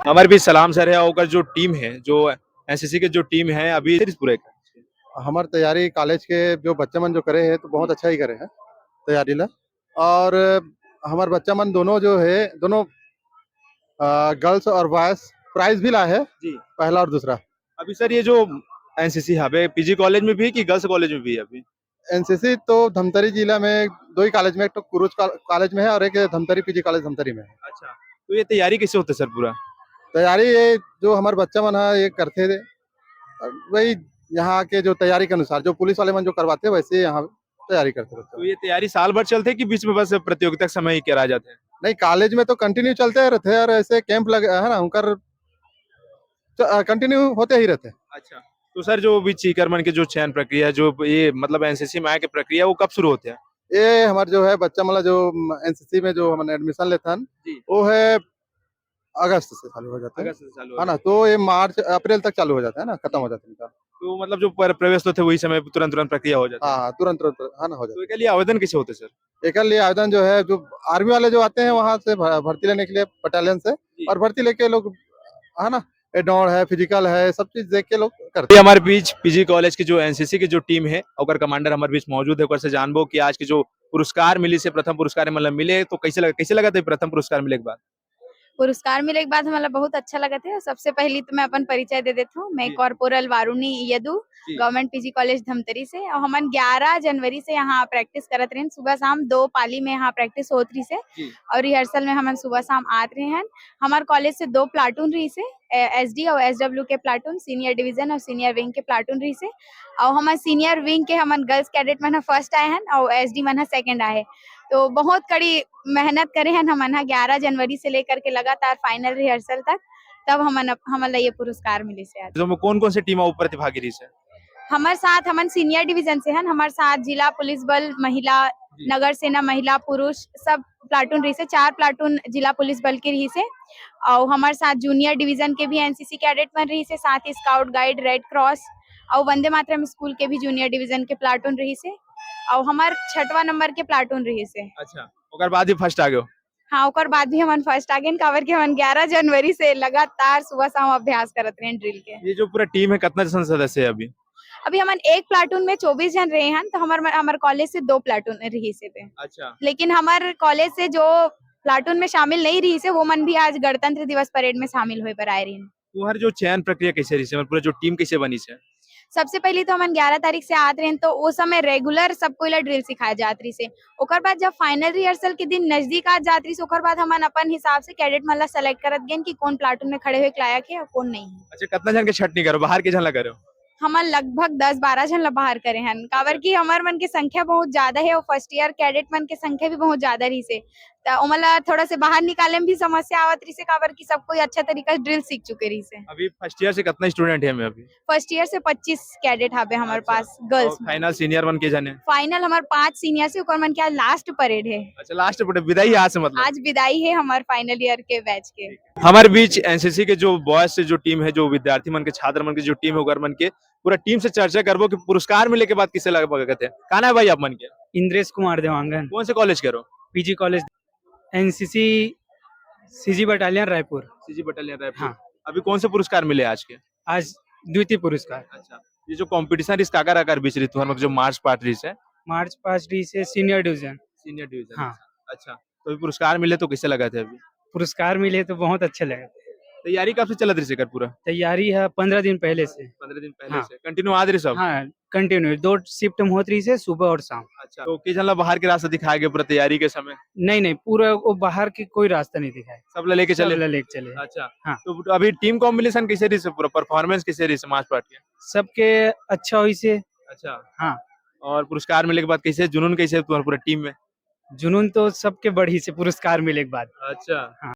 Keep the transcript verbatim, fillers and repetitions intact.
हमारे बीच सलाम सर है, ओकर जो टीम है, जो एनसीसी के जो टीम है, अभी पूरे हमर तैयारी कॉलेज के जो बच्चा मन जो करे हे, तो बहुत अच्छा ही करे हे तैयारी ला। और हमर बच्चा मन दोनों जो हे, दोनों, अ, गर्ल्स और बॉयज प्राइज भी ला हे, जी। पहला और दूसरा। अभी सर, ये जो एनसीसी हवे, पीजी कॉलेज में भी कि गर्ल्स कॉलेज में भी है अभी? एनसीसी तो धमतरी जिला में दो ही कॉलेज में, एक तो कुरुज कॉल-, कॉलेज में है और एक धमतरी पीजी कॉलेज धमतरी में है। अच्छा, तो ये तैयारी कैसे होते सर पूरा? तैयारी ये जो हमारे बच्चा मन है, ये करते थे, वही यहाँ के जो तैयारी के अनुसार, जो पुलिस वाले मन जो करवाते हैं, वैसे ही यहाँ तैयारी करते रहते तो हैं। ये तैयारी साल भर चलते कि बीच में बस प्रतियोगिता के समय ही करा जाते हैं? नहीं, कॉलेज में तो कंटिन्यू चलते रहते हैं और ऐसे कैंप लगे है ना, उनकर च-, अ, कंटिन्यू होते ही रहते हैं। अच्छा, तो सर, जो भी सीकर मन के जो चयन प्रक्रिया, जो ये मतलब एनसीसी में आए के प्रक्रिया, वो कब शुरू होते हैं? ये हमारे जो है बच्चा मतलब जो, म, एनसीसी में जो हमन एडमिशन लेथन, जी। वो है अगस्त से चालू हो जाता है। अगस्त से चालू हो है ना, जाता है। तो ये मार्च, अप्रैल तक चालू हो जाता है ना, खत्म हो जाता है इनका। तो मतलब जो पर-, प्रवेश होते हैं, वही समय तुरंत, तुरंत प्रक्रिया हो जाता है? हाँ, हाँ, तुरंत, तुरंत, हाँ ना, हो तो जाता है। इसके लिए आवेदन कैसे होते सर? एकर लिए आवेदन जो है, जो आर्मी वाले जो आते हैं वहाँ से भ-, भर्ती लेने के लिए बटालियन से, जी। और भर्ती लेके लोग, है ना, ये दौड़ है, फिजिकल है, सब चीज देख के लोग करते ये हैं। हमारे बीच पीजी कॉलेज की जो एनसीसी की जो टीम है, ओकर कमांडर हमारे बीच मौजूद है, ओकर से जानबो कि आज के जो पुरस्कार मिली से, प्रथम पुरस्कार मतलब मिले, तो कैसे लगा, कैसे लगा था प्रथम पुरस्कार मिले के बाद? पुरस्कार मिले के बाद हमला बहुत अच्छा लगत हे। सबसे पहली तो मैं अपन परिचय दे देत हूँ। मैं जी। कॉर्पोरल वारुणी यदु, जी। गवर्नमेंट पीजी कॉलेज धमतरी से। और हमन ग्यारह जनवरी से यहाँ प्रैक्टिस करत रहेन। सुबह शाम दो पाली में यहाँ प्रैक्टिस होत रहिसे। जी। और रिहर्सल में हमन सुबह शाम आत रहे हन। हमार कॉलेज से दो प्लाटून रहिसे, ए-, एसडी और एसडब्ल्यू के प्लाटून, सीनियर डिवीजन और सीनियर विंग के प्लाटून रहिसे। और हमर सीनियर विंग के हमन गर्ल्स कैडेट मन ह फर्स्ट आए हन और एसडी मन ह सेकंड आए हे। तो बहुत कड़ी मेहनत करे हन हमन ह, ग्यारह जनवरी से लेकर के लगातार फाइनल रिहर्सल तक, तब हमन अप-, हमन ला ये पुरस्कार मिलिस हे आज। तो कौन-कौन से टीम अउ प्रतिभागी रहिस हे? हमर साथ, हमन सीनियर डिवीजन से हन, हमर साथ जिला पुलिस बल महिला, जी। नगर सेना महिला पुरुष, सब प्लाटून रहिस हे, चार प्लाटून जिला पुलिस बल के रहिस हे, अउ हमर साथ जूनियर डिवीजन के भी एनसीसी कैडेट मन रहिस हे, साथ ही स्काउट गाइड, रेड क्रॉस अउ वंदे मातरम स्कूल के भी जूनियर डिवीजन के प्लाटून रहिस हे, अउ हमर छठवां नंबर के प्लाटून रहिस हे। अच्छा, ओकर बाद ही फर्स्ट आ गयो? हाँ, ओकर बाद भी हमन फर्स्ट आ गेन, काबर कि हमन ग्यारह जनवरी से लगातार सुबह शाम अभ्यास करत रहेन ड्रिल के। ये जो पूरा टीम है, कितना जन सदस्य है अभी? अभी हमन एक प्लाटून में चौबीस जन रहे हन, तो हमर, हमर कॉलेज से दो प्लाटून रहिस हे बे। अच्छा। लेकिन हमर कॉलेज से जो प्लाटून में शामिल नहीं रहिस हे, वो मन भी आज गणतंत्र दिवस परेड में शामिल होए बर आए रहिन। तुम्हार जो चयन प्रक्रिया कैसे रहिस हे? मतलब पूरा जो टीम कैसे बनिस हे? सबसे पहली तो हमन ग्यारह तारीख से आत रहेन, तो ओ समय रेगुलर सब कोई ला ड्रिल सिखाए जात रहिस हे। ओकर बाद जब फाइनल रिहर्सल के दिन नजदीक आत जात रहिस, ओकर बाद हमन अपन हिसाब से कैडेट मन ला सेलेक्ट करत गेन कि कौन प्लाटून में खड़े होए के लायक हे और कौन नहीं हे। अच्छा, कितना जन के छटनी करो, बाहर के झन ला करो? हमन लगभग दस बारह झन ला बाहर करे हन, काबर कि हमर मन के संख्या बहुत ज्यादा हे और फर्स्ट ईयर कैडेट मन के संख्या भी बहुत ज्यादा रहिस हे। त ओमन ला थोड़ा से बाहर निकाले में भी समस्या आवत रहिस हे, काबर कि सब कोई अच्छा तरीका से ड्रिल सीख चुके रहिस हे। अभी फर्स्ट ईयर से कितना स्टूडेंट है हमें अभी? फर्स्ट ईयर से पच्चीस कैडेट हावे हमर अच्छा। पास, गर्ल्स और में। फाइनल सीनियर मन के जाने? फाइनल हमर पांच सीनियर से, ओकर मन के आज लास्ट परेड हे। अच्छा, लास्ट परेड, विदाई आज से मतलब? आज विदाई हे हमर फाइनल ईयर के बैच के। हमारे बीच एनसीसी के जो बॉयज से जो टीम है, जो विद्यार्थी मन के, छात्र मन के जो टीम है, ओकर मन के पूरा टीम से चर्चा करबो कि पुरस्कार मिले के बाद किसे लग-, लगत हे। का नाम है भाई आप मन के? इंद्रेश कुमार देवांगन। कौन से कॉलेज के हो? PG college, NCC, CG battalion Raipur. CG battalion Raipur. हाँ। अभी कौन से पुरस्कार मिले आज के? आज द्वितीय पुरस्कार। अच्छा, ये जो कॉम्पिटिशन रहिस, काकर काकर बीच रहिस तुम्हार, मतलब जो मार्च पास्ट रहिस हे? मार्च पास्ट रहिस हे सीनियर डिवीजन। Senior division. हाँ। अच्छा, तो अभी पुरस्कार मिले तो कैसे लगत हे अभी? पुरस्कार मिले तो बहुत अच्छा लगा। तैयारी कब से चलत रहिस एकर पूरा? तैयारी है पंद्रह दिन पहले से। पंद्रह दिन पहले हाँ। से। कंटिन्यू आत रहिस सब? हाँ, कंटिन्यू। दो शिफ्ट में होत रहिस हे, सुबह और शाम। अच्छा, तो के झन ला बाहर के रास्ता दिखाए गे पूरा तैयारी के समय? नहीं, नहीं, पूरा वो बाहर के कोई रास्ता नहीं दिखाए। सब ला लेके सब चले? ला लेके चले। अच्छा। हाँ। तो अभी टीम कॉम्बिनेशन कैसे रहिस हे पूरा? परफॉर्मेंस कैसे रहिस हे मार्च पास्ट के? सबके अच्छा होइस हे। अच्छा। हाँ। और पुरस्कार मिले के बाद कैसे जुनून कैसे हे तुम्हार पूरा टीम में? जुनून तो सबके बढ़िस हे पुरस्कार मिले के बाद। अच्छा। हाँ।